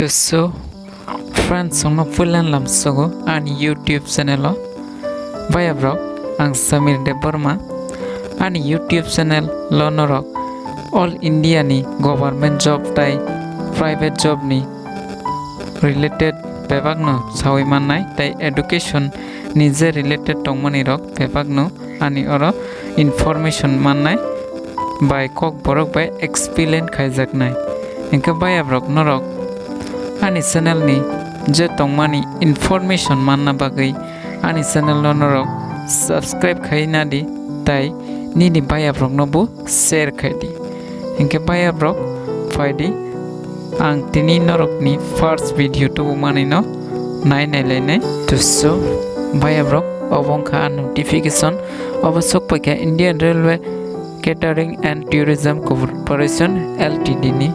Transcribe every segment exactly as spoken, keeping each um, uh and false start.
So, friends, chwngno puilan lamsogo ani YouTube channel o. Baya borok, ang Samir Debbarma. Ani YouTube channel o norok All India ni government job tai private job ni related bebakno sawi mannai, tai education ni je related tongmani rok bebakno ani oro information mannai bai kok borok bai explain khaijaknai. Hinkhe baya borok norok ani channel ni je tongmani information manna bagwi ani channel no norok subscribe khai nadi, tai nini baya borok no bo share khai di. Hinkhe baya borok phai di, ang tini norok ni first video tubu manwi no nai nai lai nai. To so baya borok, obo wngkha ang notification, obo sok paikha Indian Railway Catering and Tourism Corporation L T D ni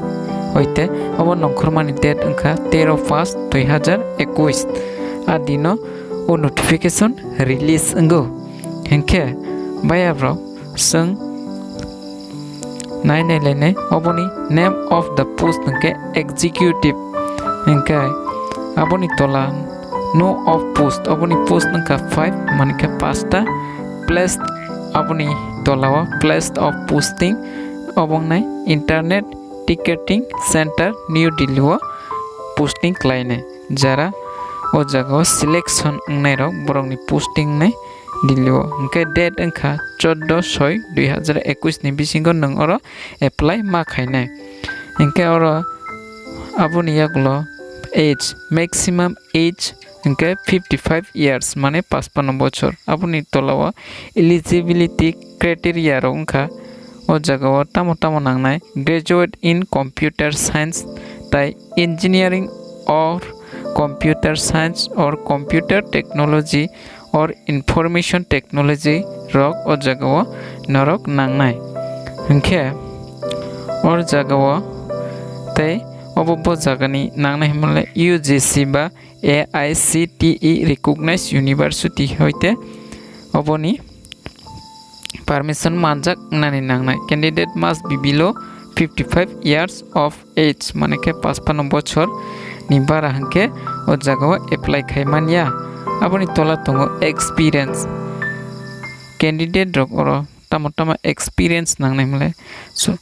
hoite. Obo nongkhormani date wngkha tero paanch dui hazar ekush. A dino o notification release wngo. Hinkhe baya borok, chwng nai nai lai nai, oboni name of the post hwnkhe executive, hinkhe aboni tola no of post, oboni post wngkha five, manikhe pasta. Place, aboni tola o place of posting obo wngnai Internet Ticketing Center, New Delhi o posting khlainai. Jara o jaga o selection wngnai rok, borok ni posting wngnai Delhi o. Hinkhe date wngkha chordo soi dui hazar ekush ni bisingo nwng oro apply ma khainai. Hinkhe oro aboni yagulo age, maximum age hinkhe fifty five years, mane pachpanno bochor. Aboni tola o eligibility criteria rok wngkha, o jaga o tamo tamo nangnai: graduate in computer science tai engineering or computer science or computer technology or information technology rok o jaga o norok nangnai. Hinkhe o jaga o tei obo bo jaga ni nangnai hwnmale U G C ba A I C T E recognized university hoite oboni permission manjak wngnani nangnai. Candidate must be below fifty five years of age, mane khe pachpanno bochor ni bara hinkhe o jaga o apply khai manya. Aboni tola tongo experience. Candidate rok oro tamo tamo experience nangnai hwnle. So,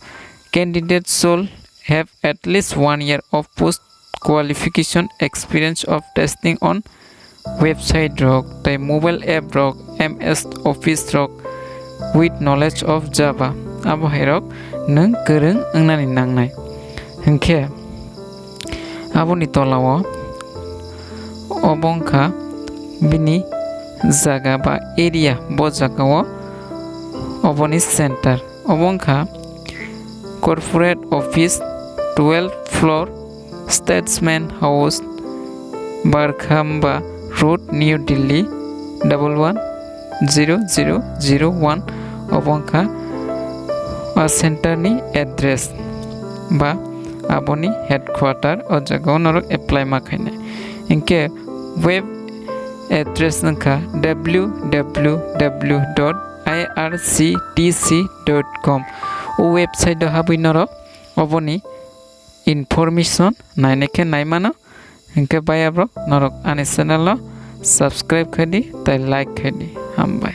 candidate should have at least one year of post qualification experience of testing on website rok tai mobile app rok, M S Office rok with knowledge of Java. Abo hai rok nwng kwrwng wngnani nangnai. Hinkhe aboni tola o obo wngkha bini jaga ba area, bo jaga o oboni center. Obo wngkha Corporate Office, twelfth floor, Statesman House, Barkhamba Road, New Delhi, double one zero zero zero one. Obo wngkha a center ni address ba aboni headquarter, o jaga o norok apply ma khainai. Hinkhe web address wngkha W W W dot I R C T C dot com. O website o habwi norok oboni information nainai khe naimano. Hinkhe baya borok, norok ani channel o subscribe khai di tai like khai di. Hambai.